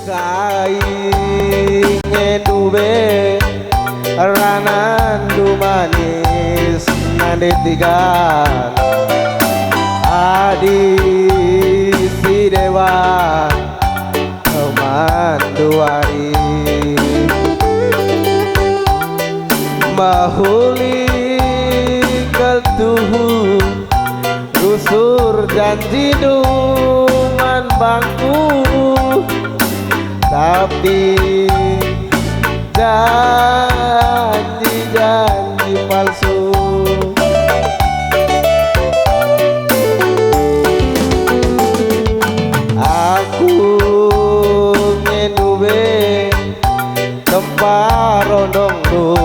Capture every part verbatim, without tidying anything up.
Kai ngendu be ranandu manis nande tigan. Adi si deban temandu wari. Mehuli kal tuhu rusur janjindu man bangku, tapi janji-janji palsu. Aku ngendu be tempa rondongndu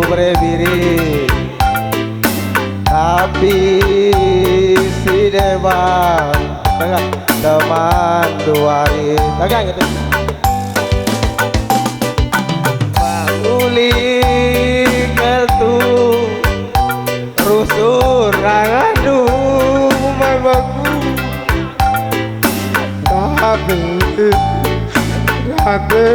bere biri. Tapi si deban tengah temandu wari. Tengah gitu. Mehuli kal tuhu rusur rangandu man bangku. Tapi, tapi.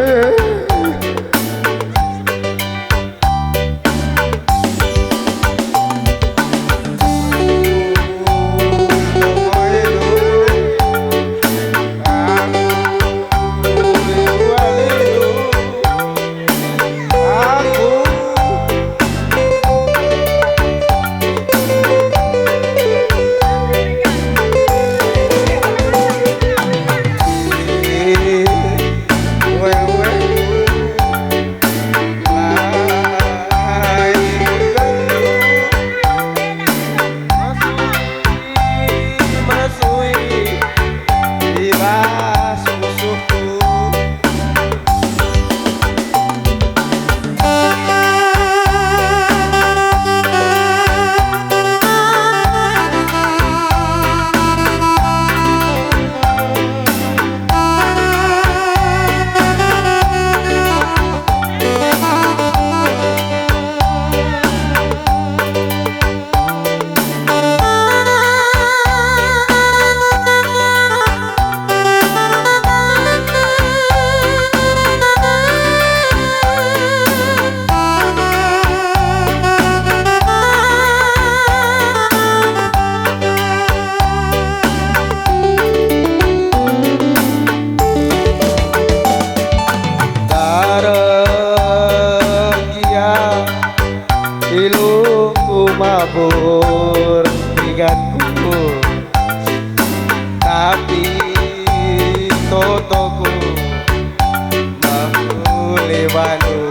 Dareh gia ilungku mabur inganku, tapi totoku mehuli bandu.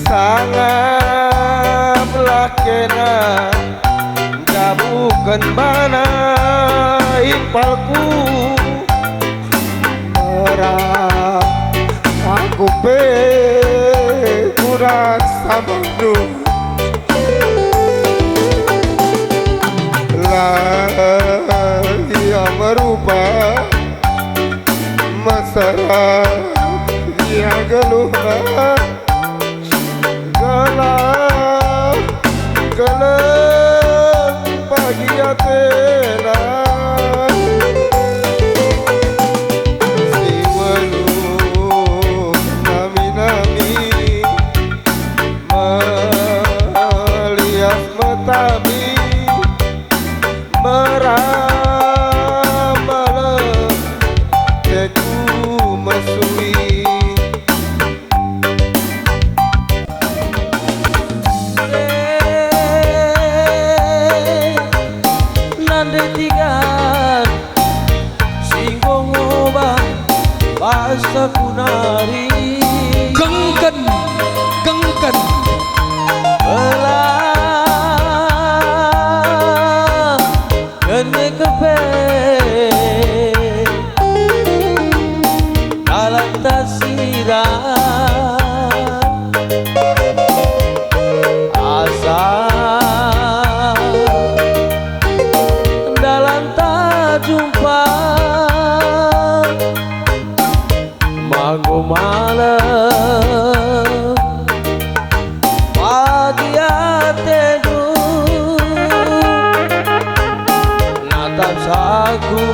Sangaplah kena ndabuhken bana impalku. Merap aku pe kudat sambahndu. La ia merupa mesera ia geluhna. Gelah keleng bagi atena, si weluh nami-nami, melias metami, meramalem teku mesui. Nande tigan si enggo ngubah basaku nari. Gengken, gengken. Belah kene kepe dalan tasira asa dalan tajumpa. Manggo malem bagi atendu, natap saku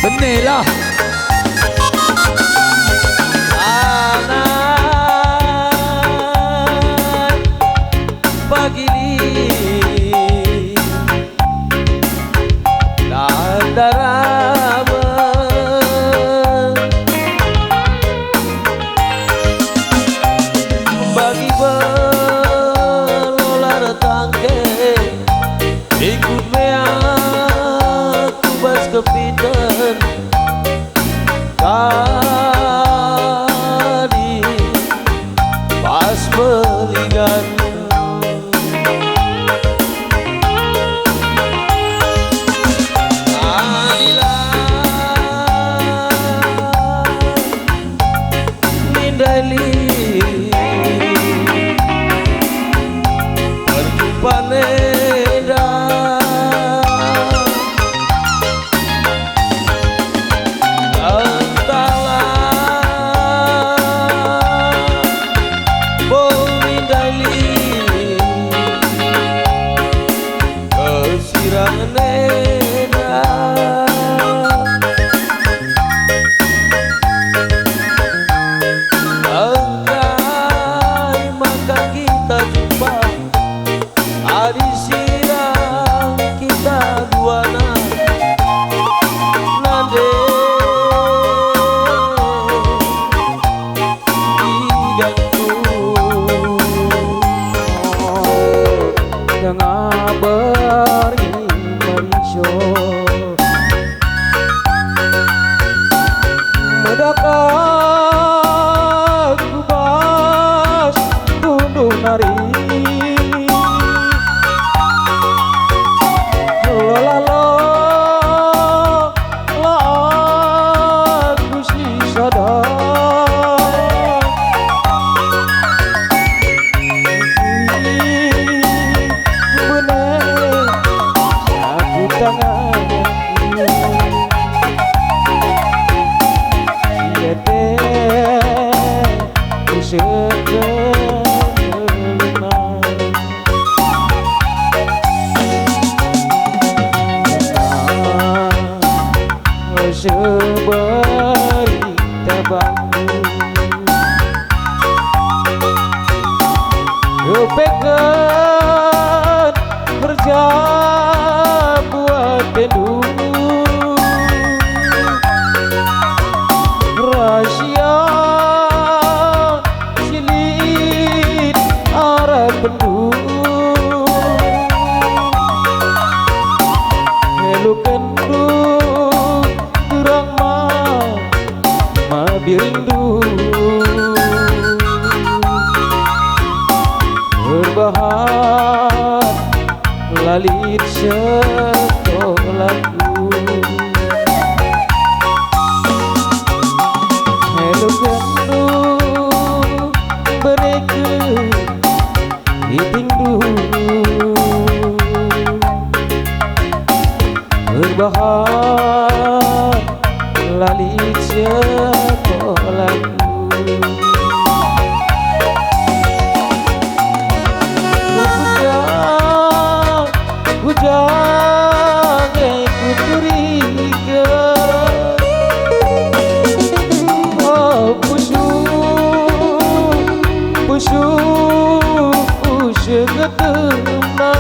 Benelah. Anak pagi ni dan daramen. Bagi belolar tangke, ikut me aku bas kepiten. Kadi pas meligan. Adilah mindai lit perjumpaan enda. Entahlah, bo mindai lit kesirangen enda. Engkai maka kita jumpa adi sirang kita duana nande igantung. Denga beri meriso. Medak aku bas tunduh nari. Lala, la aku sisada. Bener aku tangan. Siete usekelna. Seberi tabangku. Rupeken kerja buat tendu. Rahasia si lit arapenndu. Helukenndu turang ma mabirindu. Perbahan la lit sekolaku. Helukenndu bereken itingndu. Perbahan la lit sekolaku. Bujang, bujang e kuturiken. Oh, pusuh, pusuhku sengetemna.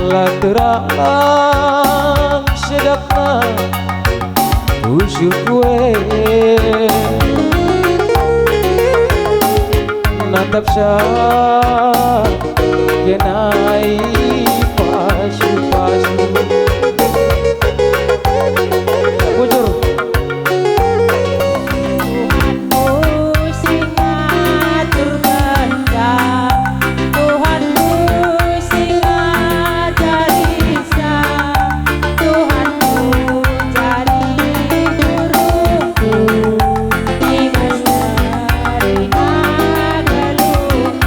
La terang sedapna pusuhku e. Natapsa genai pasu-pasu. Bujur. Tuhanku si ngatur kehendak, Tuhanku si ngajarisa, Tuhanku jadi guruku, i bas kerina geluhku.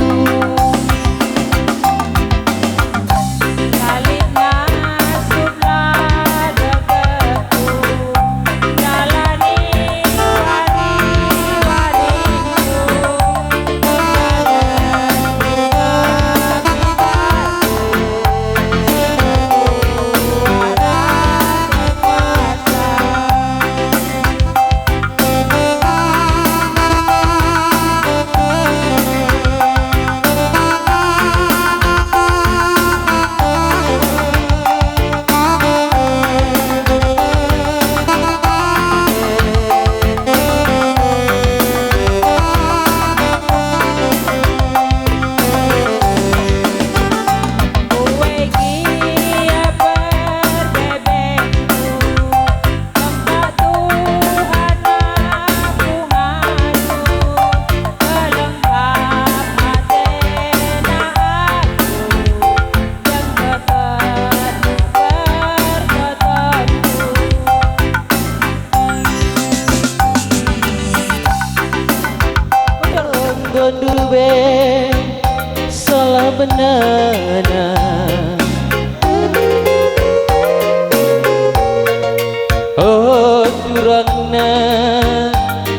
Terangna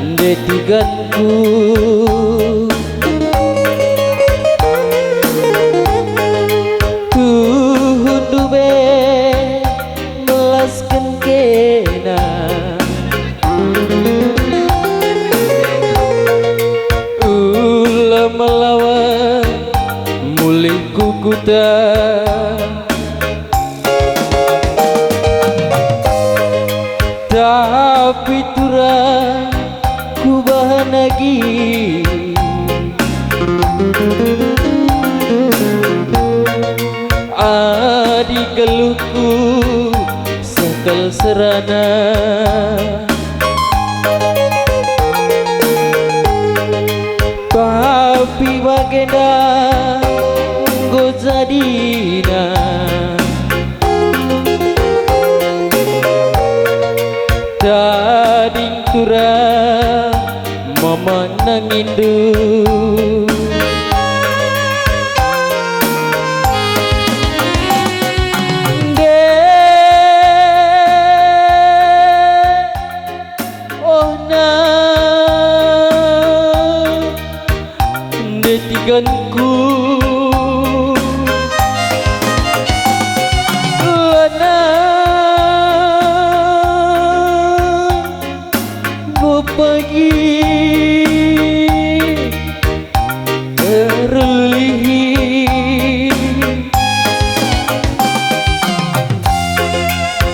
ndetiganku, tuhundu be melasken kena. Ula melawan mulih ku kuta. Tapi turang kubahan agi, adi geluhku sekel serana. Tapi bagenda enggo jadina. Tading turang memenangindu. Nde, oh na, ndetiganku, lana bo pagi terlih.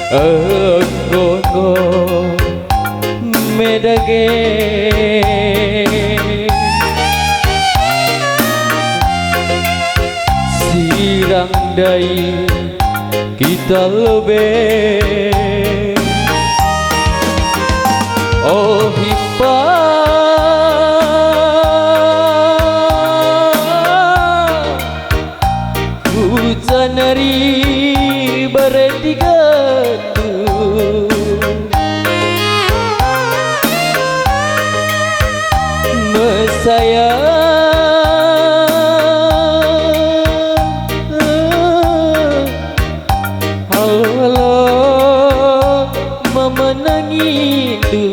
Enggo, enggo me dage. Sirang ndai kita lebe. Oh, impa. Hujan ari bareti gendu mesaya. Halo, halo, memenangindu.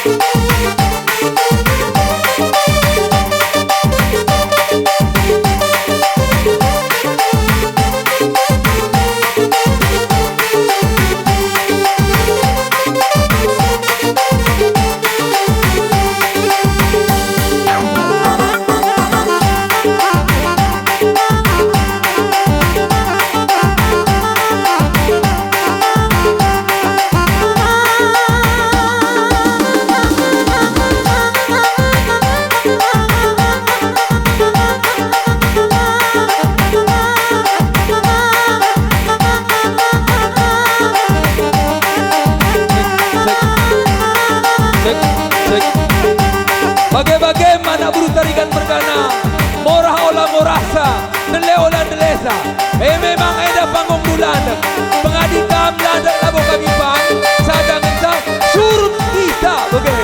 Cek, cek, cek. Bage-bage man anak beru Tarigan mergana, morah ola morahsa, ndele ola ndelesa. E, memang enda panggungna landek. Pengadi kam landek labo kami pang, sada ngenca surut kita bage.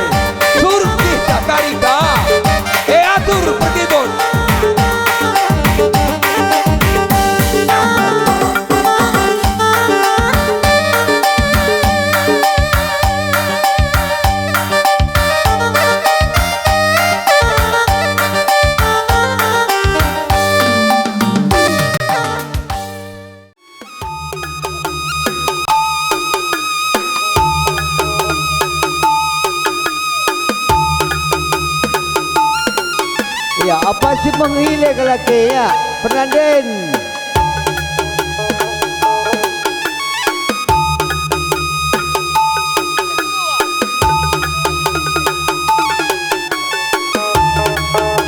Surut kita kari ka. E, atur perkibun. Ia, apa si menghile kelake, ia, Fernanden.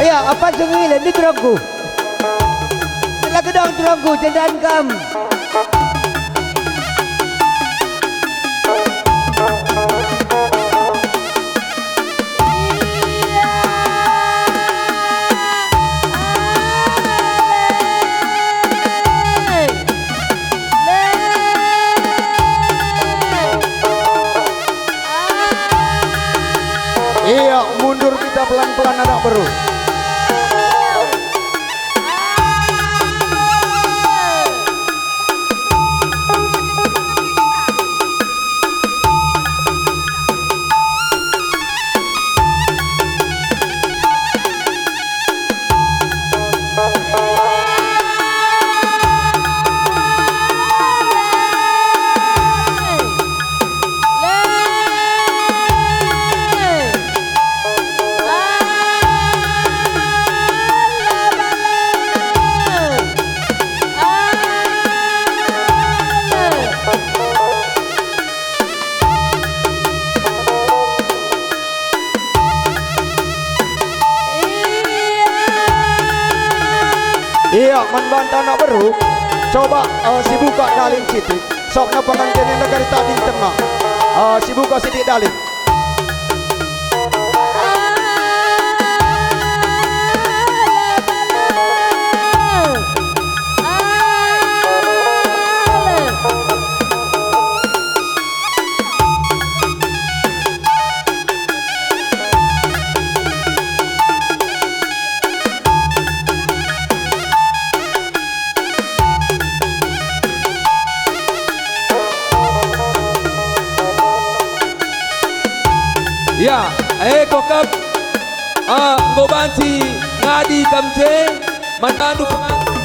Ia, apa si menghile, ni terangku. Telah kedang terangku, cendan kam. Ia, mundur kita pelan-pelan, anak beru. Ia, man banta anak beru, coba, eh, sibuka daling sitik. Sokna pengantin enda kari tading tengah. Eh, sibuka sitik daling. Ya, e, kokap, ah, enggo banci ngadi kam je. Mandandu pengantin.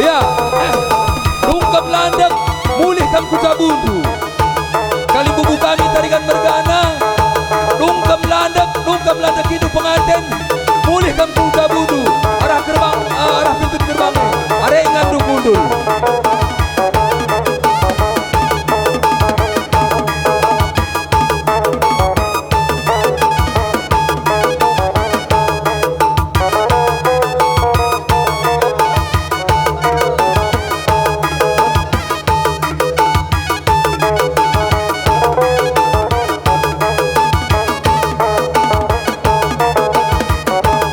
Ya, dungkep landek, mulih kam ku jabundu. Kalimbubu kami Tarigan mergana, dungkep landek, dungkep landek indu penganten, mulih kam ku jabundu, arah gerbang, eh, arah pintu gerbang, are ngandung mundur.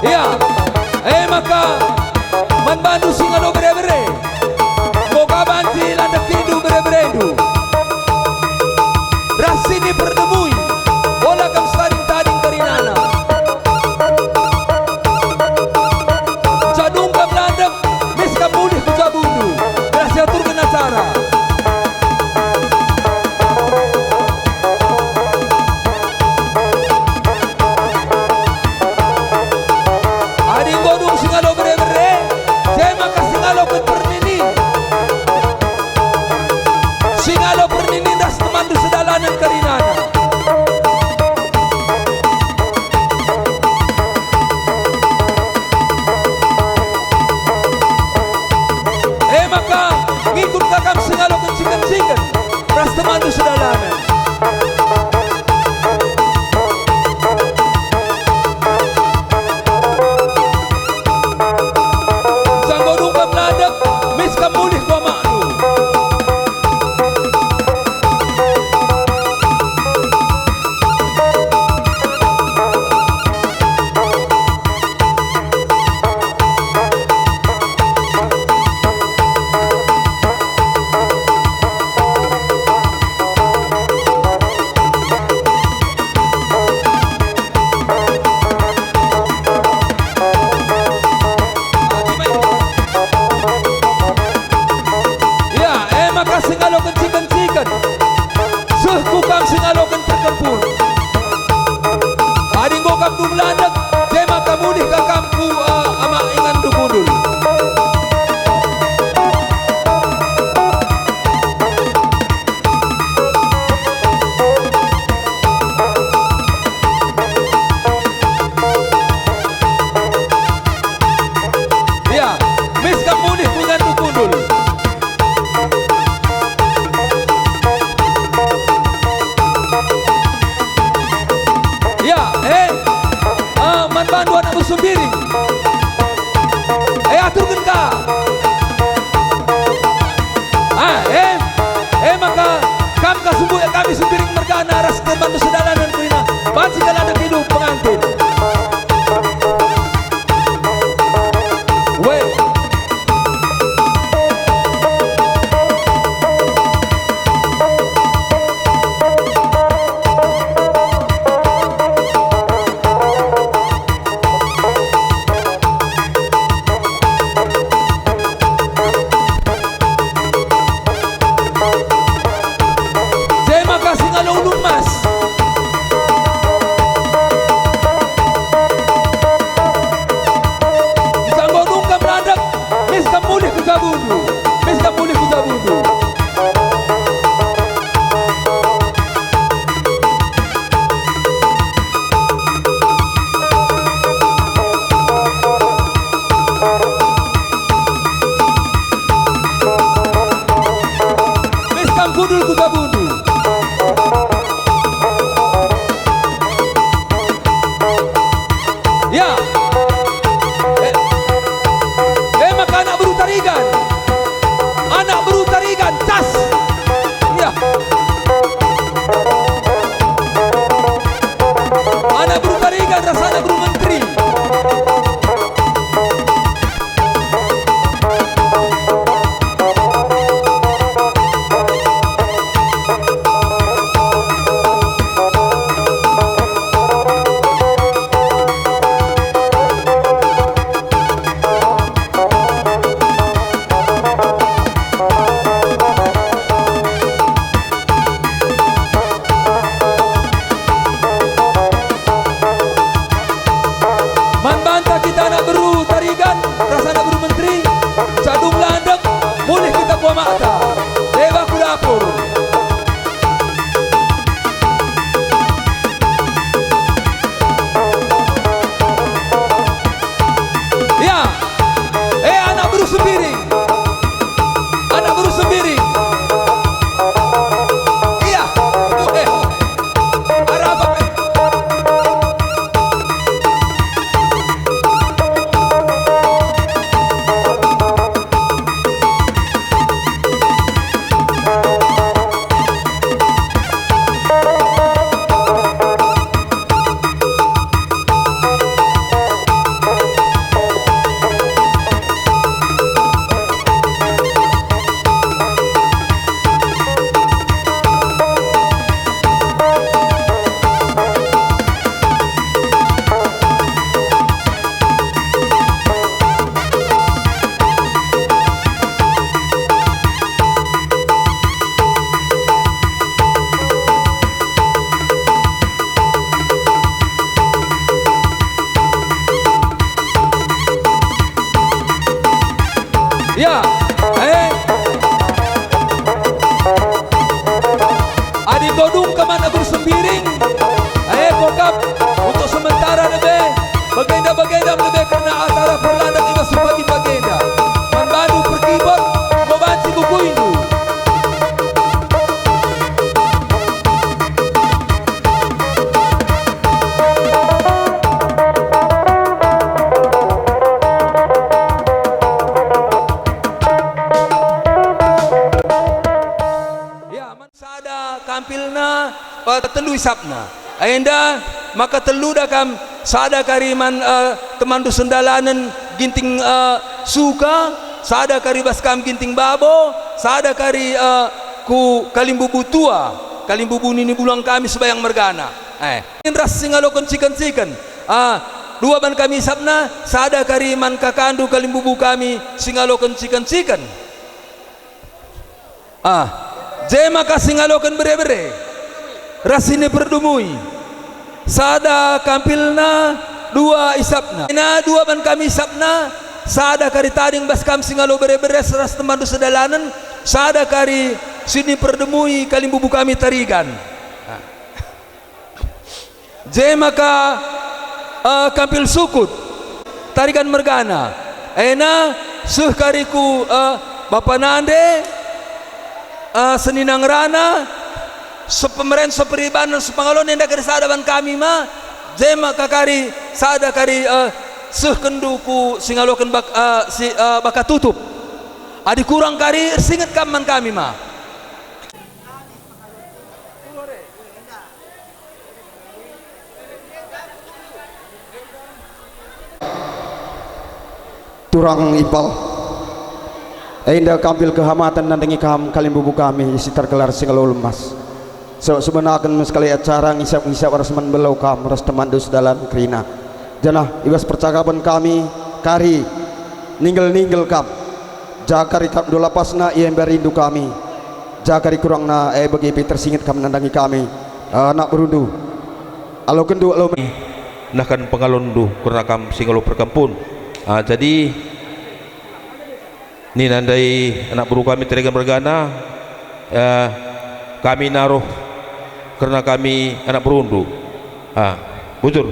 Ya, Ngaloken perninin. Si ngalo perninin ras temanndu sedalanen kerinana. E maka, ngikut ka kam si ngaloken ciken-ciken ras temanndu sedalanen. Enggo dung kam ladek, mis kam mulih ku amakndu. Ya, e maka si ngaloken ciken-ciken. Seh ku kam si ngaloken perkempun. Adi enggo kam dung ladek, je maka mulih ka kam ku, eh, amak inganndu kundul. Ya, mis kam mulih ku inganndu kundul. Ya, eh, ah, man bandu anak beru Sembiring. Eh, aturken ka. Ah, eh, eh, maka kam ka sumbuyak kami Sembiring mergana ras teman sedalanen kerina. Banci ka ladek idup pengantin. Weh. Je maka si ngalo ulu emas. Enggo dung kam ladek, mis kam mulih ku jabundu, mis kam mulih ku jabundu. Mis kam kundul ku jabundu. Ya. Eh, eh, maka anak beru Tarigan. Anak beru Tarigan, cas. Ya. Anak beru Tarigan ras anak beru Menteri. Man banta kita anak beru Tarigan ras anak beru Menteri, adi enggo ladek, mulih kita ku amakta. Deba ku dapur. Ya, eh, anak beru Sembiring. Anak beru Sembiring. Iya. Eh. Arah apa? Ya, eh. Adi enggo dung kemana guru sembiring, eh, kokap untuk sementara lebe, bagenda-bagenda lebe kerna acara perlandak i bas pagi-pagi enda. Man bandu perkibot, enggo banci kukuindu. Ya, man sada kampilna, eh, telu isapna. Enda maka telu da kam, sada kari man, eh, temanndu sendalanen Ginting, eh, Suka, sada kari bas kam Ginting Babo, sada kari, eh, ku kalimbubu tua, kalimbubu nini bulang kami Sebayang mergana. Eh, ras si ngaloken ciken-ciken. Ah, dua ban kami isapna, sada kari man kakandu kalimbubu kami si ngaloken ciken-ciken. Ah, je maka si ngaloken bere-bere, ras si niperdumui. Sada kampilna, dua isapna. Ena dua ban kami isapna, sada kari tading bas kam si ngalo bere-bere ras temanndu sedalanen, sada kari si niperdumui kalimbubu kami Tarigan. Ah. Je maka, eh, kampil sukut, Tarigan mergana, ena seh kari ku, eh, bapa nande, eh, senina ngerana, sepemeren, seperibanen, sepangalon enda kari sada ban kami ma, je maka kari sada kari, eh, sehkenndu ku si ngaloken bak-, eh, si, eh, baka tutup. Adi kurang kari, ersinget kam man kami ma. Turang Ipal, enda kampil kehamaten nandangi kam kalimbubu kami si tergelar si ngalo lemas. Sebab sebenaken sekali acara ngisap-ngisap ras man belau kam ras temanndu sedalan kerina. Janah i bas percakapen kami kari ninggel-ninggel kam. Ja kari kam lapasna ia mbarindu kami. Ja kari kurangna, e bage pe tersinget kam nandangi kami, anak berundu. Alokenndu alo nahkan pengalonndu kerna kam si ngalo perkempun. Ah, jadi, nina ndai anak beru kami Tarigan mergana, eh, kami naruh kerna kami anak berundu. Ah, bujur.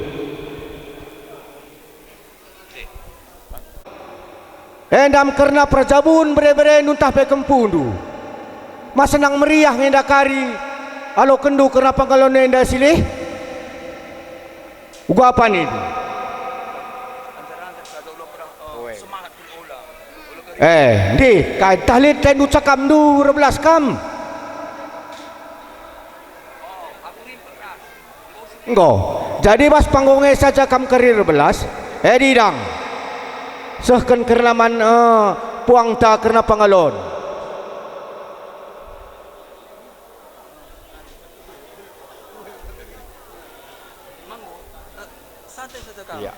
Endam kerna perjabun bere-berendu ntah pe kempundu. Ma senang meriah nge enda kari alokenndu kerna pengalon enda silih? Uga apa nindu? Eh, ndi, kai ntah lit tendu cakapndu erbelas kam? Enggo, jadi bas panggung e saja kam kari erbelas, e didang. Sehken kerna man, eh, puangta kerna pengalon. Iya.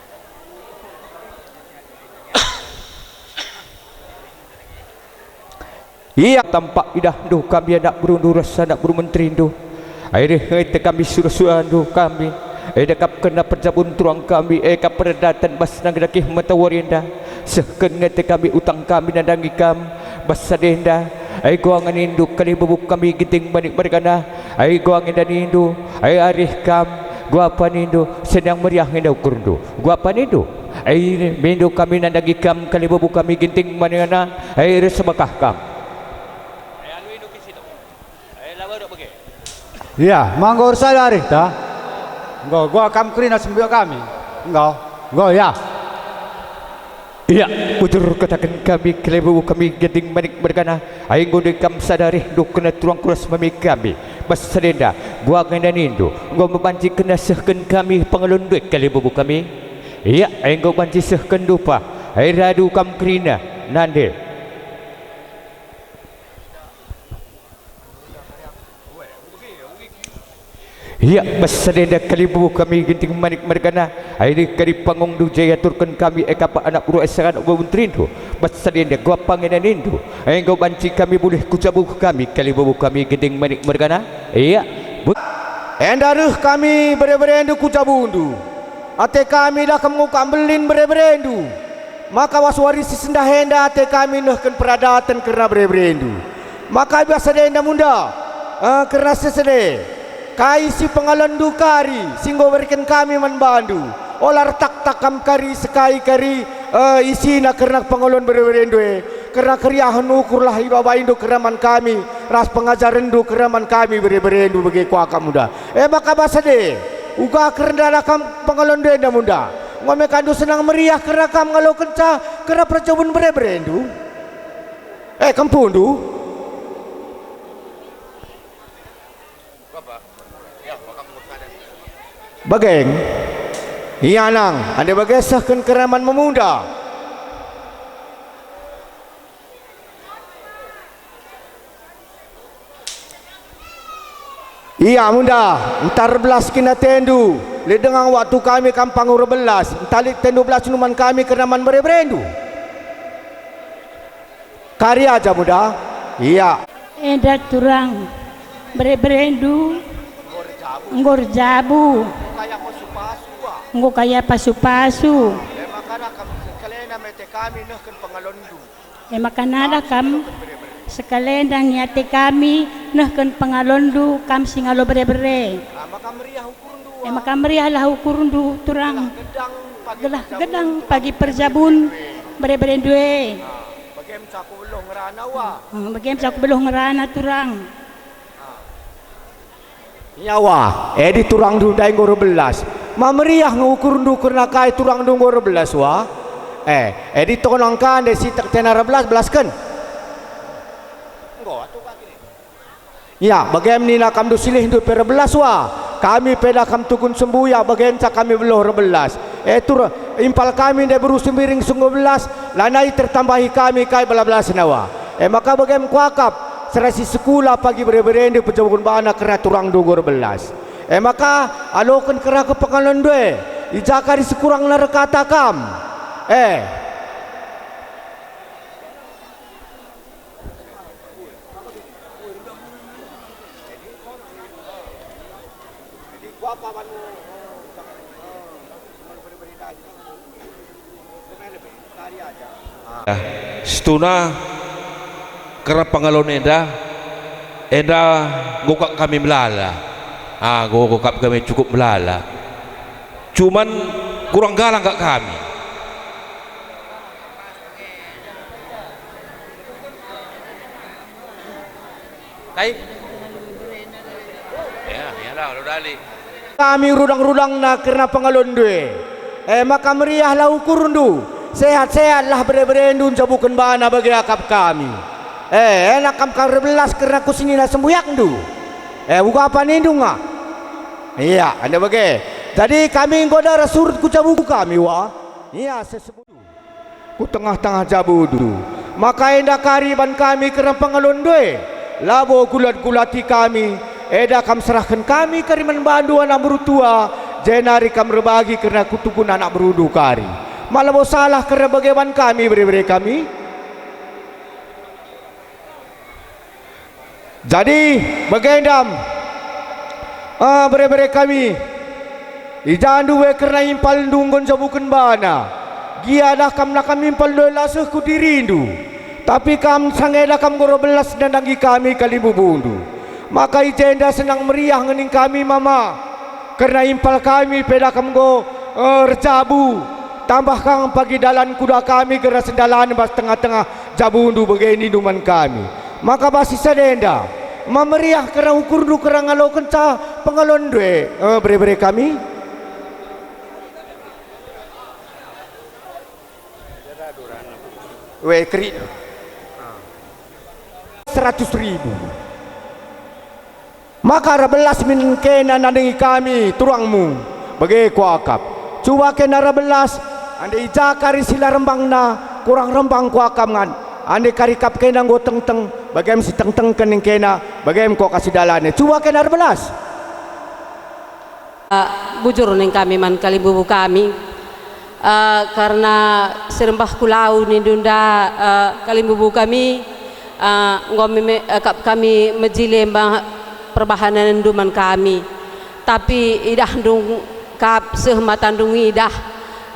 Ia tampak idahndu kami anak berundu ras anak beru menterindu. Ai reh nge ate kami sura-surandu kami. Ai dekapkenna perjabun turang kami, e kap perdaten bas nang dakih matawari enda. Sehken nge ate kami utang kami nandangi kam bas sada enda. Ai kuangen indu kalimbubu kami Ginting Manik mergana. Ai kuangen enda nindu. Ai arih kam. Guapa nindu. Senang meriah enda ukurndu. Guapa nindu. Ai, mindu kami nandangi kam kalimbubu kami Ginting Manik mergana, ai, ersebakah kam. Ia, ma enggo ersada arihta? Enggo, gua kam kerina sembiak kami. Enggo, enggo, ia. Ia, bujur kataken kami kalimbubu kami Ginting Manik mergana, ai enggo nde kam sada arihndu kerna turang kuras mami kami. Bas sada enda, guangen enda nindu, enggo me banci kerna sehken kami pengalonndu kalimbubu kami. Ia, enggo banci sehkenndu pa, ai radu kam kerina, nande. Ia, bas sada enda kalimbubu kami Ginting Manik mergana, ai reh kari pangungndu je iaturken kami e kap anak beru esa anak beru menterindu. Bas sada enda guapa nge enda nindu, enggo banci kami bulih ku jabu kami kalimbubu kami Ginting Manik mergana. Ia, bu- Enda reh kami bere-berendu ku jabundu. Ate kami dah kam nguka mbelin bere-berendu. Maka bas wari si sendah enda ate kami nehken peradaten kerna bere-berendu. Maka i bas sada enda munda, eh, kerna sesede, kai si pengalonndu kari si enggo bereken kami man bandu? Ola ertaktak kam kari sekai kari, eh, isina kerna pengalon bere-berendu e, kerna keriahen ukurlah ibabaindu kerna man kami, ras pengajarenndu kerna man kami bere-berendu bage kuakap munda. E maka bas sada, uga kerna kam pengalonndu enda munda. Enggo me kandu senang meriah kerna kam ngalokenca kerna perjabun bere-berendu? Eh, kempundu? Bageng. Ia nang, ande bage sehken kerna man memunda. Ia munda, ntar belas kin atendu, lit denga waktu kami kam pangura belas, ntar lit tendu belas numan kami kerna man bere-berendu. Kari aja munda, ia. Enda turang, bere-berendu enggo erjabu, enggo kaya pasu-pasu. E maka nada kam sekalenda ngiate kami nehken pengalonndu kam si ngalo bere-bere. E maka meriahlah ukurndu turang, gelah gedang pagi perjabun bere-berendu e. Bagem cakap beluh ngerana turang. Nyawa, edi turangndu ndai enggo erbelas. Ma meriah nge ukurndu kerna kai turangndu enggo erbelas, wa? Eh, edi tonang ka ndai sitek tena erbelas, belasken. Ya, bagem nina kamndu silihndu pe erbelas, wa? Kami pe dah kam tukun sembuyak, bagenca kami beluh erbelas. E tur, impal kami ndai beru Sembiring si enggo erbelas, lanai tertambahi kami kai bela-belasna, wa? E maka bagem kuakap, serasi sekula pagi bere-berendu pejabukun bana kerna turangndu enggo erbelas. E maka, aloken kerna kepengalonndu e, i ja kari sekurangna erkata kam. Eh. Situhuna kerna pengalon enda, enda nggokap kami melala. Ah, nggokap kami cukup melala. Cuman kurang galang kak kami. Kai? Ya, ya lah, lo dali. Kami rudang-rudangna kerna pengalonndu e. E maka meriahlah ukurndu, sehat-sehatlah bere-berendu njabuken bana bage akap kami. E, enak kam kari erbelas kerna kusinina sembuyakndu. E, uga apa nindu nga? Ia, enda bage. Jadi kami enggo dara surut ku jabu kami, wa? Ia, sesebut. Ku tengah-tengah jabundu. Maka enda kari ban kami kerna pengalonndu e, labo gulat-gulati kami, eda kam serahken kami kari man bandu anak beru tua, jenari kam erbagi kerna kutugun anak berundu kari. Ma labo salah kerna bage ban kami bere-bere kami? Jadi, bagenda, ah, bere-bere kami, i jandu e kerna impalndu enggo njabuken bana. Gia dah kam nakam impalndu e la seh ku dirindu, tapi kam sangeda kam enggo erbelas nandangi kami kalimbubundu. Maka i jenda senang meriah nge ning kami mama. Kerna impal kami pe dah kam enggo, eh, erjabu, tambah kam pagi dalan kuda kami gera sendalan bas tengah-tengah jabundu bage nindu man kami. Maka bas si sada enda, ma meriah kerna ukurndu kerna ngalokenca pengalonndu e, eh, bere-bere kami? We, kerik. Seratus ribu. Maka erbelas min kena nandangi kami turangmu, bage kuakap. Cuba kena erbelas, ande i ja kari si la rembangna, kurang rembang kuakap ngan. Ande kari kap kena enggo tengteng, bagem si tengtengken kena, bagem kuakap si dalane. Cuba kena erbelas. Eh, bujur ning kami man kalimbubu kami. Eh, karna si rembah ku lau nindu enda, eh, kalimbubu kami, eh, enggo meme-, eh, kap kami mejile mba perbahanenndu man kami. Tapi idahndu kap seh matandu ngidah,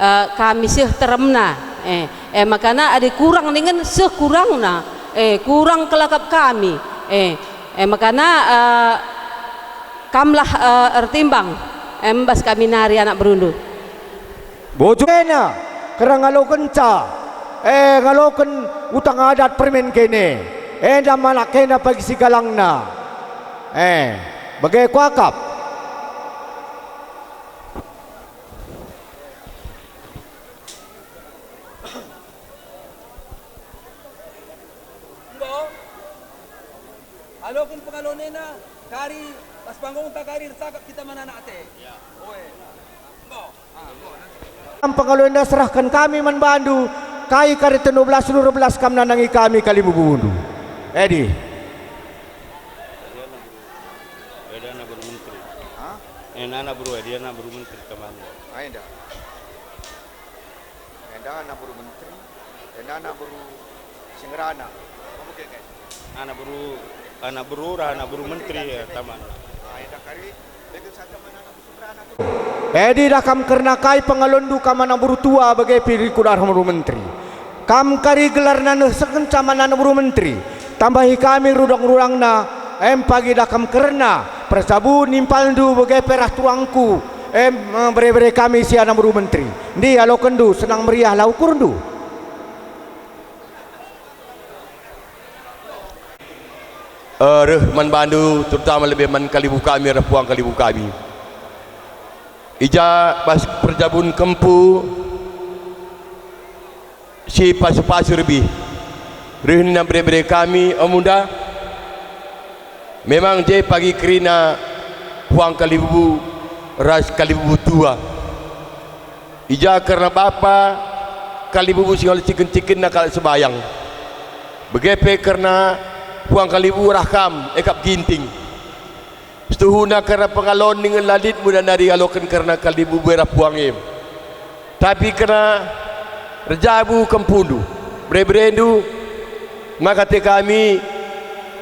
eh, kami seh teremna. Eh, eh, makana adi kurang ningen seh kurangna, eh, kurang kelakap kami. Eh, eh, makana, eh, kamlah, eh, ertimbang, eh, bas kami nari anak berundu. Bojo kena, kerna ngalokenca, eh, ngaloken utang adat permen kene, enda manak kena pagi sigalangna. Eh, bage kuakap. Enggo. Aloken pengalonena, kari pas panggungta kari ercakap kita man anak ate. Oe. Enggo. Ah, enggo. Kam pengalonena serahken kami man bandu, kai kari telu belas, dua belas kam nandangi kami kalimbubundu. Edi. Edi anak beru menteri. Hah? Eh, anak beru, edi anak beru menteri kemana? Ah, enda. Enda anak beru menteri, enda anak beru si ngerana. Anak beru, anak beru, anak beru menteri, ya, taman. Ah, enda kari, begen saja mana anak beru si ngerana tu. Edi dah kam kerna kai pengalonndu kam anak beru tua bage pe rikut arah beru menteri. Kam kari gelarna nehsekenca man anak beru menteri. Tambahi kami rudang-rudangna, em pagi dah kam kerna perjabun impalndu bage pe rah turangku, em, eh, bere-bere kami si anak beru menteri. Ndi alokenndu, senang meriah la ukurndu. Eh, reh man bandu, terutama lebe man kalimbubu kami, arah puang kalimbubu kami. I ja bas perjabun kempu, si pasu-pasu rebih. Reh nina bere-bere kami, o munda. Memang je pagi kerina puang kalimbubu ras kalimbubu tua. I ja kerna bapa kalimbubu si ngalo ciken-cikenna kalak sebayang. Bage pe kerna puang kalimbubu rah kam, e kap Ginting. Setuhuna kerna pengalon ningen la lit mudah nari aloken kerna kalimbubu e rah puang e. Tapi kerna erjabu kempundu, bere-berendu, maka ate kami,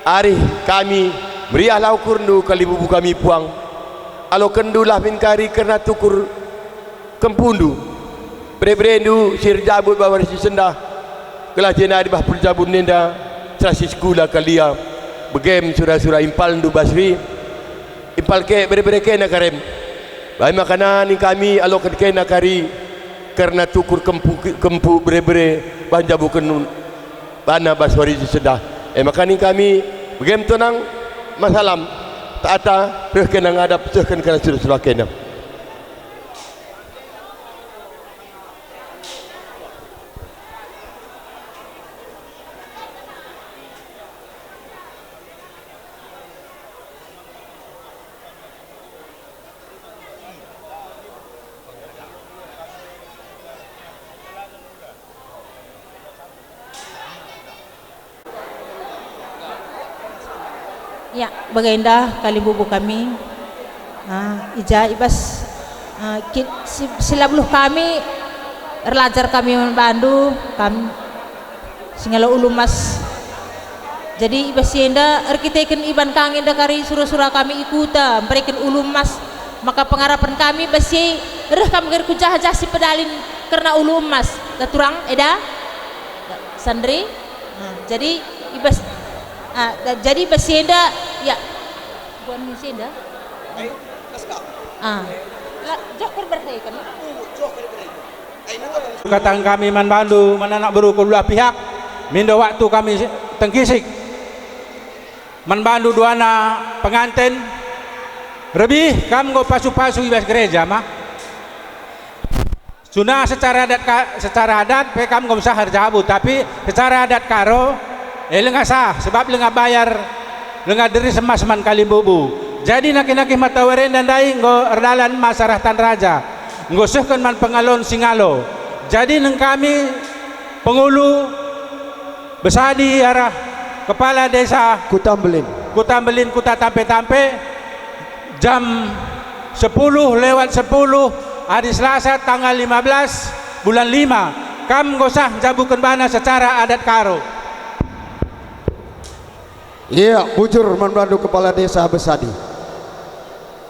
arih kami, meriah la ukurndu kalimbubu kami puang. Alokenndu lah min kari kerna tukur kempundu, bere-berendu si erjabu i bas wari si sendah, gelah jenari bah perjabun enda, sera si sekula kalia, begem sura-sura impalndu Basri, impal ke bere-bere kena karem. Bahi maka nina kami aloken kena kari kerna tukur kempu, kempu bere-bere bah njabuken bana bas wari si sendah. E maka nina kami, begem tonang, masalam, ta ata, reh kena ngadap, sehken kena sura-sura kena. Ya, bagenda kalimbubu kami. Ah, i ja i bas, ah, kit-, si, si la beluh kami, erlajar kami man bandu, kam si ngalo ulu emas. Jadi i bas si enda erkiteken iban ka nge enda kari sura-sura kami i kuta, mbereken ulu emas, maka pengarapen kami bas si reh kam gari ku jah-jah si pedalin kerna ulu emas. Dah turang, eda? Sandri? Ah, jadi i bas, ah, da-, jadi i bas si enda, ya. Buan min si enda? Ah. La, joh kal berhei kan? Kataken kami man bandu, man anak beru kedua pihak, mindo waktu kami si-, tengkisik. Man bandu duana penganten, rebih kam enggo pasu-pasu i bas gereja mah. Suna secara adat ka-, secara adat pe kam enggo sah erjabu, tapi secara adat Karo, eh, langa sah, sebab langa bayar, langa deris emas man kalimbubu. Jadi nangkih-nangkih mata wari enda ndai enggo erdalan emas arah Tan Raja, enggo sehken man pengalon si ngalo. Jadi nina kami pengulu Besadi arah Kepala Desa Kuta Mbelin. Kuta Mbelin, Kuta Tampe-Tampe, jam sepuluh lewat sepuluh, hari Selasa tanggal lima belas bulan lima, kam enggo sah njabuken bana secara adat Karo. Iya, bujur man bandu Kepala Desa Besadi.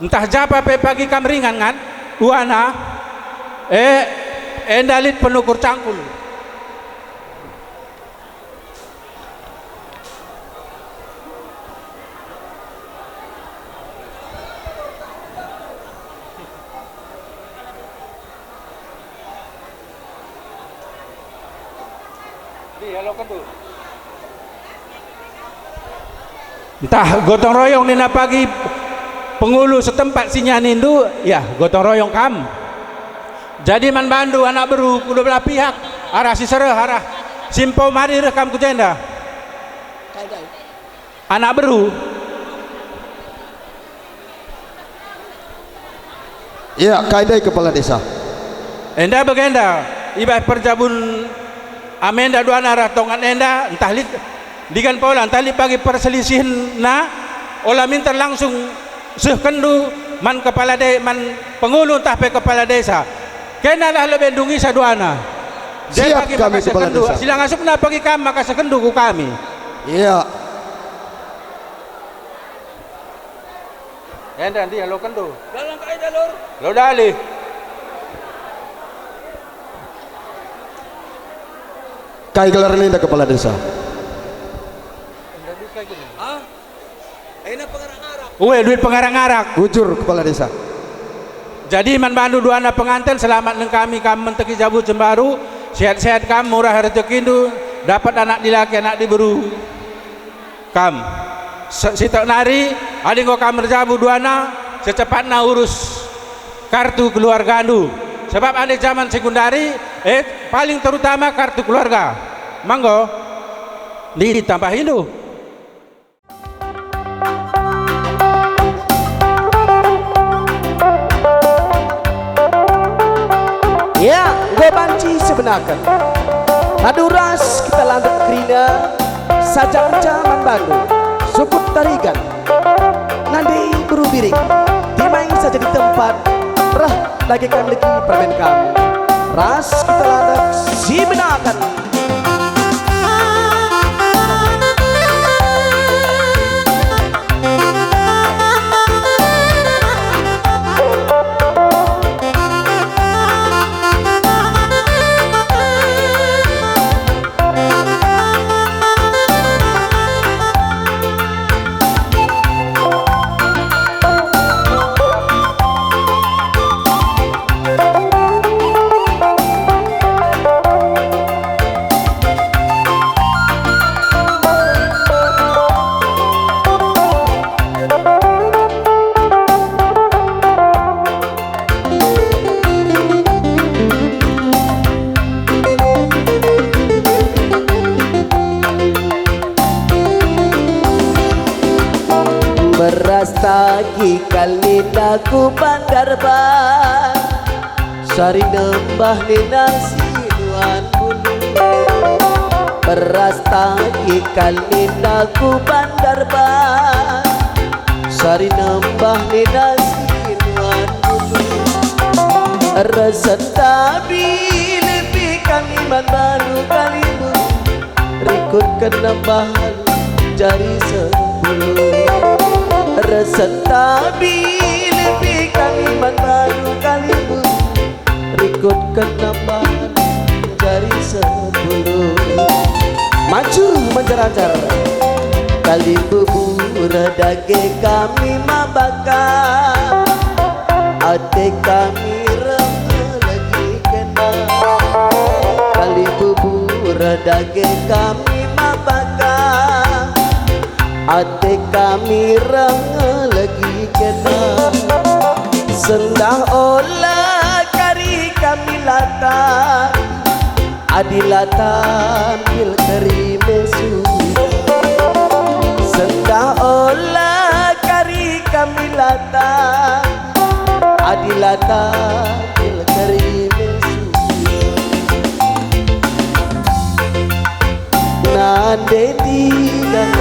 Ntah japa pe pagi kam ringan ngan, uana, eh, enda lit penukur cangkul. Ntah gotong royong nina pagi pengulu setempat si nyanindu, ya, gotong royong kam. Jadi man bandu anak beru kedua belah pihak, arah si sereh, arah si empo mari reh kam ku jenda. Anak beru. Ya, kai ndai Kepala Desa? Enda bagenda, i bas perjabun amenda duana arah tongan enda, ntah lit, ndigan pola, ntah lit pagi perselisihenna, ola minter langsung sehkenndu man kepala de-, man pengulu ntah pe kepala desa. Kenalah lebe ndungisa duana. De Siap pagi kami, maka Kepala sehkenndu, Desa. Sila ngasupna pagi kam maka sehkenndu ku kami. Ya. Enda ndi aloken tu? Dalam kai dah, Lur? Lo dalih. Kai gelar ninda Kepala Desa? Enda duit kai guna? Hah? Ena pengarak-ngarak. Ue, duit pengarak-ngarak. Bujur Kepala Desa. Jadi man bandu duana penganten, selamat nengkami kam menteki jabu jembaru, sehat-sehat kam, murah rejekindu, dapat anak dilaki, anak diberu. Kam. Se-, sitik nari, adi enggo kam erjabu duana, secepatna urus kartu keluargandu. Sebab ande jaman sekundari, eh, paling terutama kartu keluarga. Manggo, ditambahindu. Ya, enggo banci sebenaken. Padu ras kita landek kerina, saja ngenca man bandu, sukut Tarigan, nande Beru Biring, timai saja di tempat, reh dage kam legi permen kam. Ras kita landek sebenaken. Beras tagi kal nina ku Bandarban, sari nembah nina si nuan bulu. Beras tagi kal nina ku Bandarban, sari nembah nina si nuan bulu. Resen tabi lebih kami man bandu kalimbubu. Rikutken nambah jari sepuluh. Resen tabi lebih kami man bandu kalimbubu. Rikutken nambah jari sepuluh. Maju menjeranjar. Kalimbubu reh dage kami mabaka. Ate kami reh legi kena. Kalimbubu reh dage kami mabaka. Ate kami reh legi kena. Sendah ola kari kami lata. Adi la tampil keri mesu. Sendah ola kari kami lata. Adi la tampil keri mesu. Nande tidak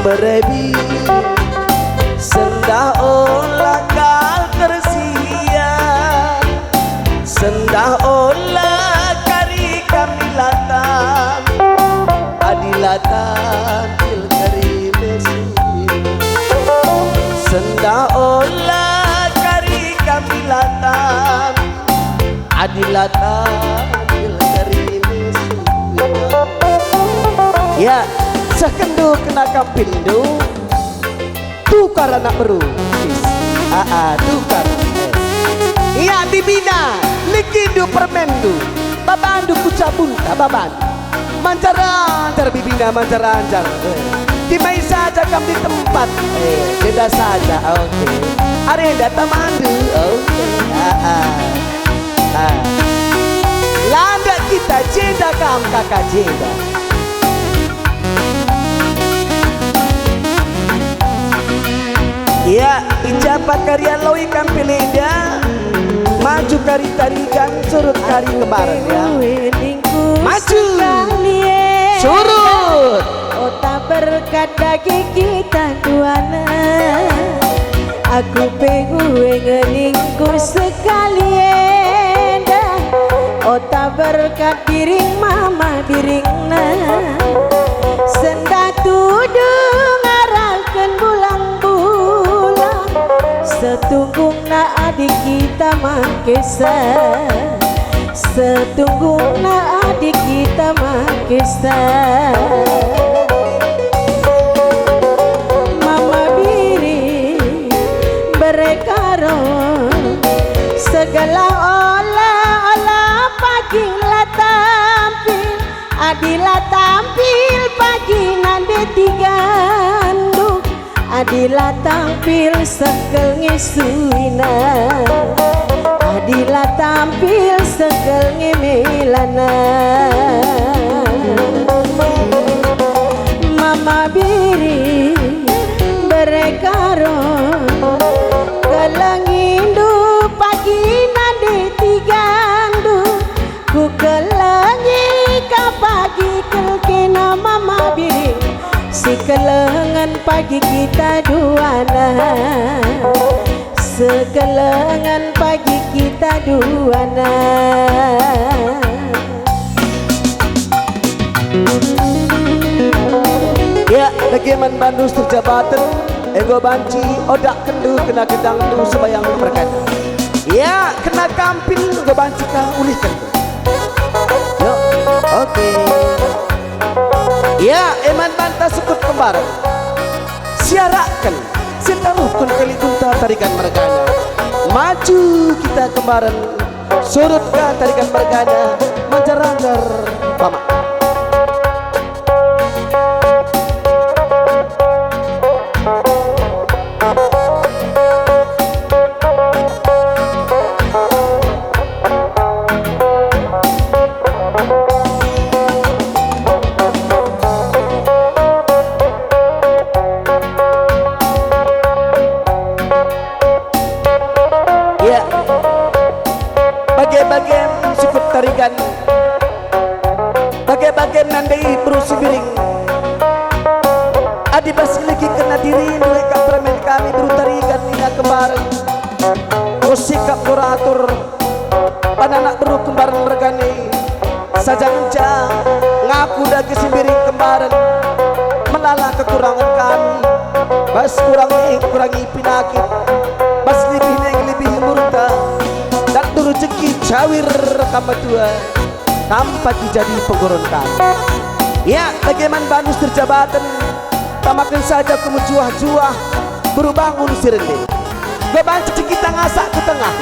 merebi. Sendah ola kal tersia. Sendah ola kari kami lata, adi la tampil kari mesuina. Sendah ola kari kami lata, adi la tampil kari mesuina. Ya, sehkenndu kena kampilndu. Tukar anak beru. Aa, tukar. Ia dibina, legindu permenndu, babandu ku cabunta baban. Mancar-ancar bibina, mancar-ancar. Eh, timai saja kam di tempat. Eh, beda saja. Oke. Arenda tamandu. Oke. Ah, ah. Ah. Landak kita jenda kam kaka jenda. Ya, i ja pe kari aloi kam pilih enda. Maju kari Tarigan, surut kari Kembaran, ya. Maju. Surut. Ota berkat dage kita duana. Aku pe nggo ngeningku sekali enda. Ota berkat biring mama biringna. Sendah tudung arahken bulang-bulang. Setunggung na adi kita mangkesa, setunggung na adi kita mangkesa. Mama biri berkaro segala ola-ola pagi la tampil, adi la tampil pagi nande tigandu. Adi la tampil sekel nge suina, adi la tampil sekel nge melana. Mama biri berkaro, kelengindu pagi nande tigandu. Kukelengi ka pagi kel kena mama biri, sikelengen pagi kita duana, sikelengen pagi kita duana. Ya, bage man bandu seterjabaten, enggo banci odakkenndu kena gedangndu sembahyang merkada. Ya, kena kampil enggo banci ka ulihken. Yo, oke. Ya, e man banta sukut Kembaran. Siarakken, sitaruhken kaligunta Tarigan mergana. Maju kita Kembaran, surut ka Tarigan mergana, manjar-anjar pamak. Ya. Bage-bage sukut Tarigan. Bage-bage nandai beru Sembiring. Adi bas ilegikenna dirindu e kap permen kami beru Tarigan nina Kembaran. Enggo sikap enggo ratur. Anak-anak beru Kembaran mergana. Saja ngenca ngaku dage Sembiring Kembaran. Melala kekurangen kami. Bas kurang e kurangi pinakit. Bas lebih e ngelebihi umurta. Datu rejeki cawir kam metua. Kam pagi jadi pengguron kami. Ya, bage man bandu seterjabaten, tamaken saja ku mejuah-juah, beru bangun si rende. Enggo banci kita ngasak ku tengah.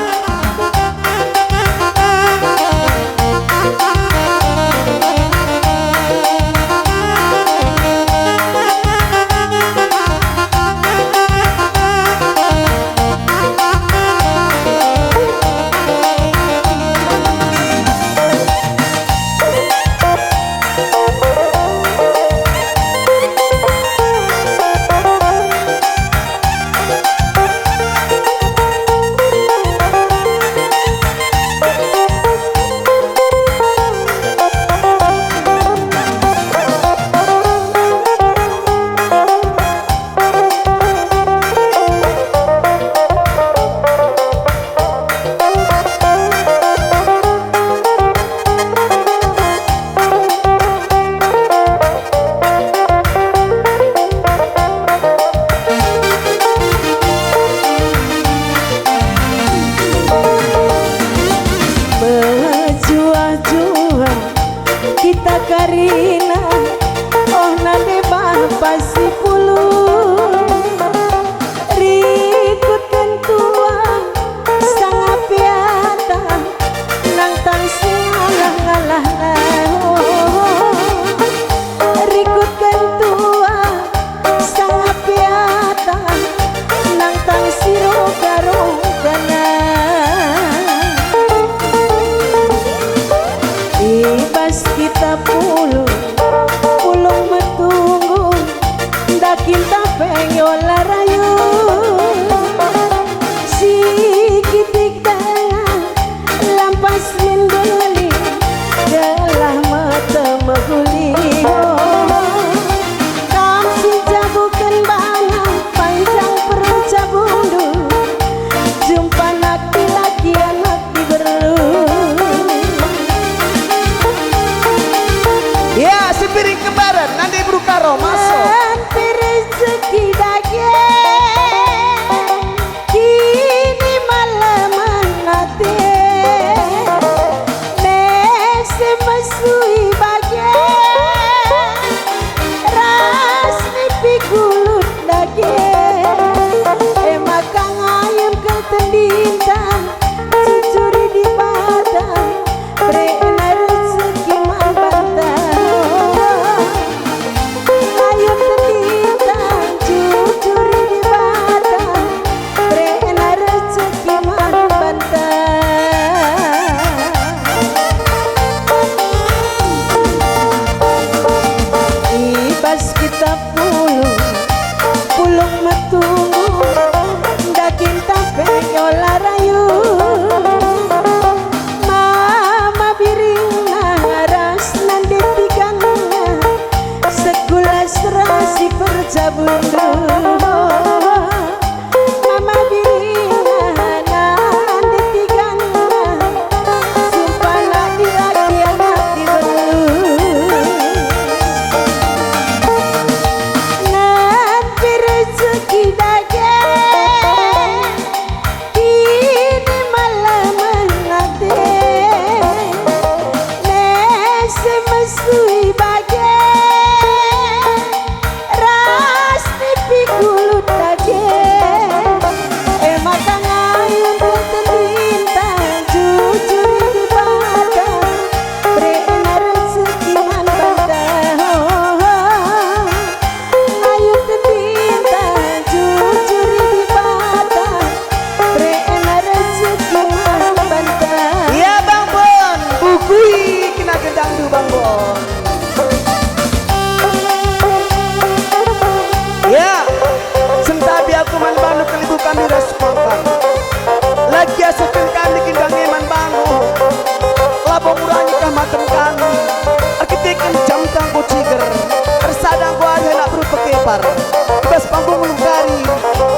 Mejuah-juah kita karina, oh nande bapa si pulung. Rikutken tuah sanga piata, nang tang si ngalah-ngalahna. Oh. Tapulung, pulung metunggung, dakinta pe ola rayu. Sikitik denga, lampas mendeli, gelah mata mehuli. Kam si jabuken bana, panjang percabundu, jumpa nak laki anak diberu. Ya, sepiring kembaran, nande beru Karo, masuk. Nande rezeki dage, kini malam ate. Nese mesui bage, ras nipi kulut dage. E maka ngayun kel tendinta, jujuri Dibata, berena rezeki man banta. Ayo tendinta, jujuri Dibata, berena rezeki man banta. I bas kitab pulung, pulung metunggung, dakinta pe ola rayu. Mama biringna ras nande tigangna, sekula serasi percabundu. Mama biringna nande tigangna, sumpah laki-laki anak diberu. Nande rezeki dage, kini malam ate, nese mesui bage, ras nipi kulut dage. E maka ngayun tendinta, jujuri Dibata, berena rezeki man banta. Ayo tendinta, jujuri Dibata, berena rezeki man banta. Iya, Bang Bon, bukui kena gendangndu, Bang Bon. Ya, sentabi aku man bandu kelibu kami ras pangkan. Lagi asehken kami gendang e man bandu. Labo ngurangi kah maten kami. Erkiteken jam tangku ciger, ersada enggo ari anak beru Pekepar. Bas panggung Lungkari,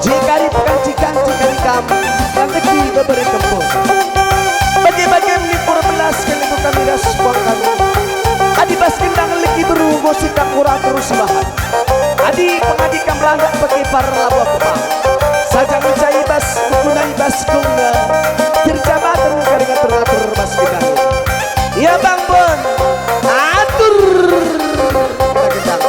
Jikari, Pekan Cikang, Jikari kam, Kandeki, Bebere Kempung. Bage-bage menipu erbelas kelibu kami ras pangkan. Adi bas gendang legi beru enggo sikap ura terus bahan. Adi pengadi kam landak Pekepar labo aku paham. Sajang mencai bas, menggunai bas gungga, dirjabaten kari ngatur-ngatur bas gendang. Ia Bang Bon, atur gendang.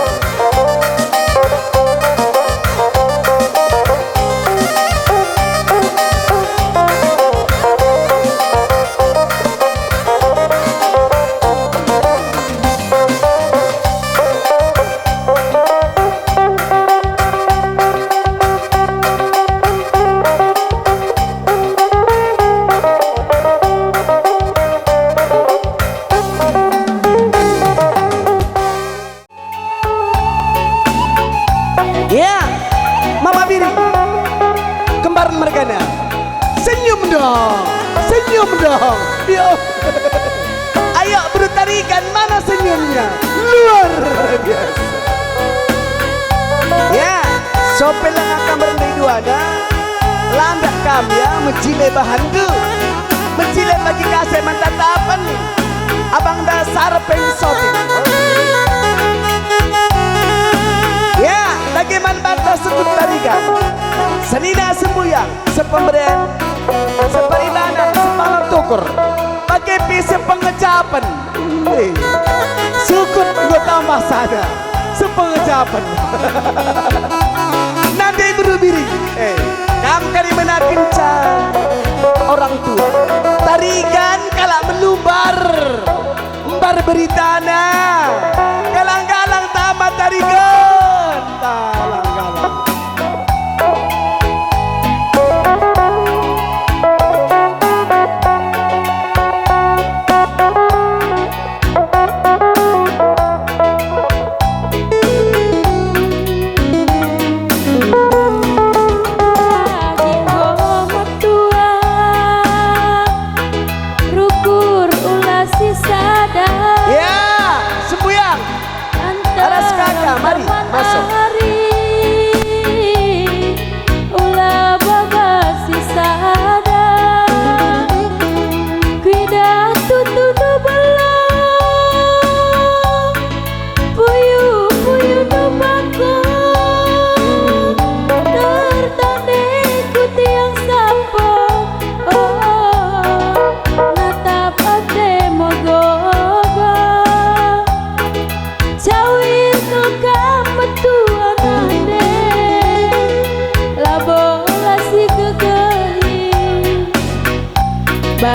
Ya, Mama Biri, kembar mergana. Senyum dong, senyum dong. Yo. Ayo, Beru Tarigan, mana senyumnya? Luar biasa. Ya, sope lenga kam rende duana, landak kam ya, mejile bahandu. Mejile bagi kasih man tatapen. Abang Dasar pengsotin. Ya, bagi man banta Sukut Tarigan. Senina sembuyang, sepemberen, seperibanan, sepalar tukur. Bagi pi sepengecapen. Eh, Sukut enggo tambah sada. Sepengecapen. Nande Beru Biri. Eh, kam kari menakenca orang tua. Tarigan kalak melumbar. Mbar beritana. Galang-galang tama Tarigan. Galang-galang.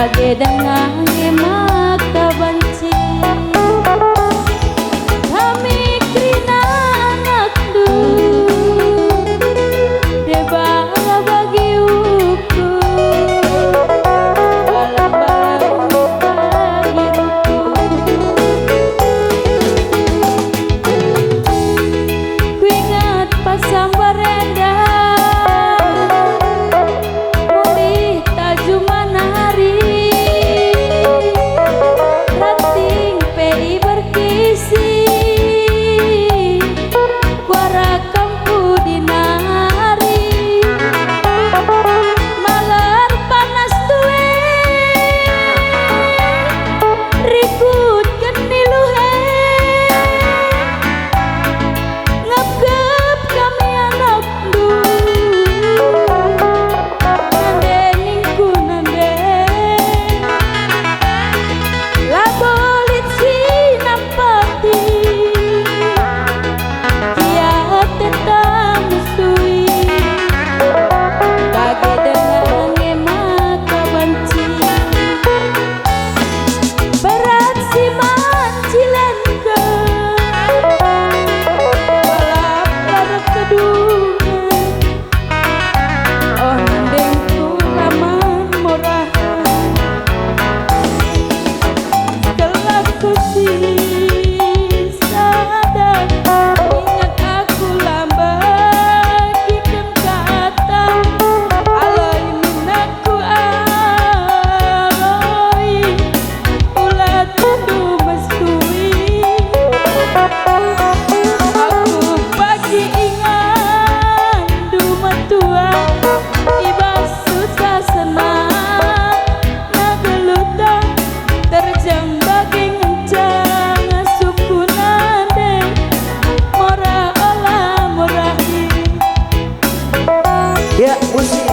Bage denga nge maka banci kami kerina anakndu, deba la bagi ukur, bala-bala bagi ukur. Kuinget pasambar enda, mulih tajuman ari, ranting pe iberkisi, kuarah kam pudi nari. Maler panas due, rikutken niluhe, ngepgep kami anak. Nande ningku nande, labo lit si nampati, kiateta mesui, bage denga nge maka banci. Berat si man cilenken, balap arah kedungan. Oh, nandengku la man morahan, setelah ku si sada, inget aku la mbagiken kata, aloi minak ku aroi, ula tundu mesui. Aku bagi ingandu metua, i bas susah senang, na geluh terjeng bagi ngenca ngasup ku nande, mora ola morahi. Ya, musik.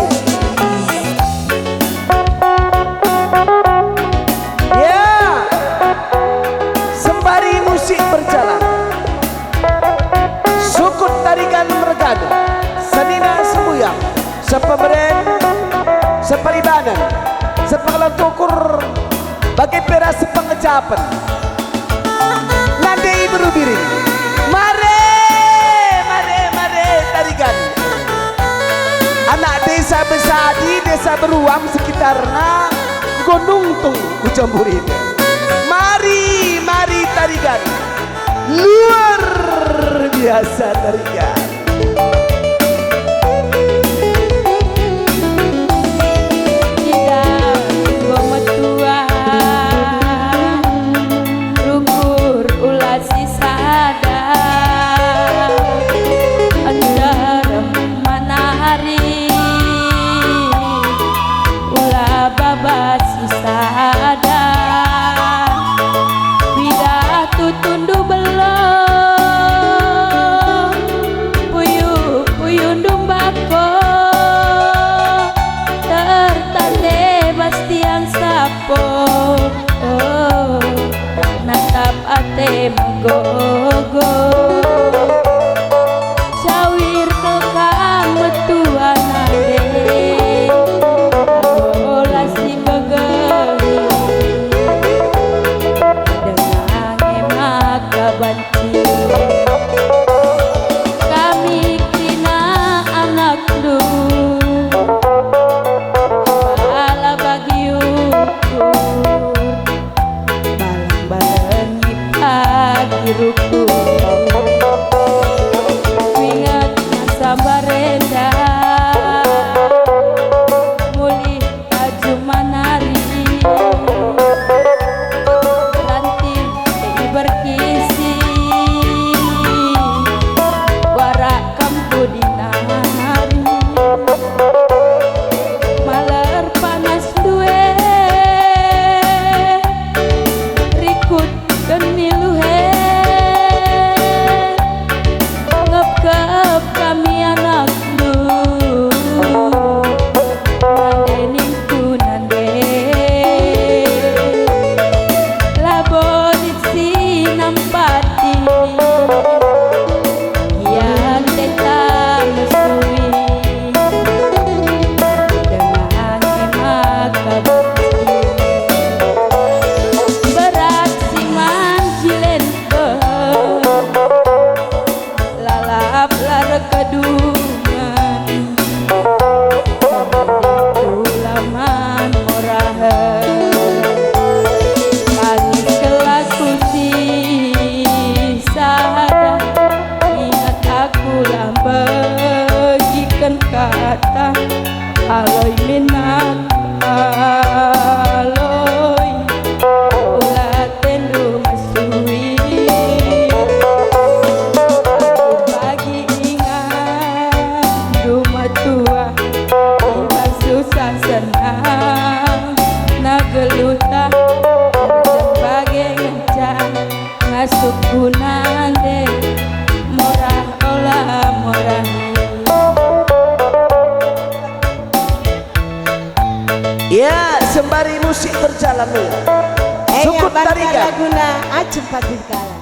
Ya. Sembari musik berjalan, sukut Tarigan mergana, senina sembuyang, sepemeren, seperibanen, sepengelantukur, bage pe ras sepengejapen. Nande iberu biring. Mare, mare, mare, Tarigan. Anak desa Besadi, desa Beruam sekitarna, enggo nungtung ku Jamburinden. Mari, mari, Tarigan. Luar biasa, Tarigan. Idah enggo metua, rukur ula si sada, nderem manari, ula baba si sada. Bidah tutundu belong, puyu-puyundu mbako, tertande bas tiang sapo, natap ate megogo. Cawir kekang metua nande, ola si begehi. Denga nge maka banci kami kerina anakndu, bala bagi ukur. Balang-balang pagi ruku. Kuinget masa mbarenda, mulih tajuman ari. Lantik iberkisi, warak kam pudi nari. Maler panas due, rikutken niluhe, Enak aloi, ula tendu mesui. Aku bagi ingan, rumah tua, iba susah senang, na geluh tah, kerja bage ngenca, ngasup guna nde, murah ola murah. Ya, sembari musik berjalan dulu. Eh, Sukut ya, Tarigan. Laguna Acem Patikala.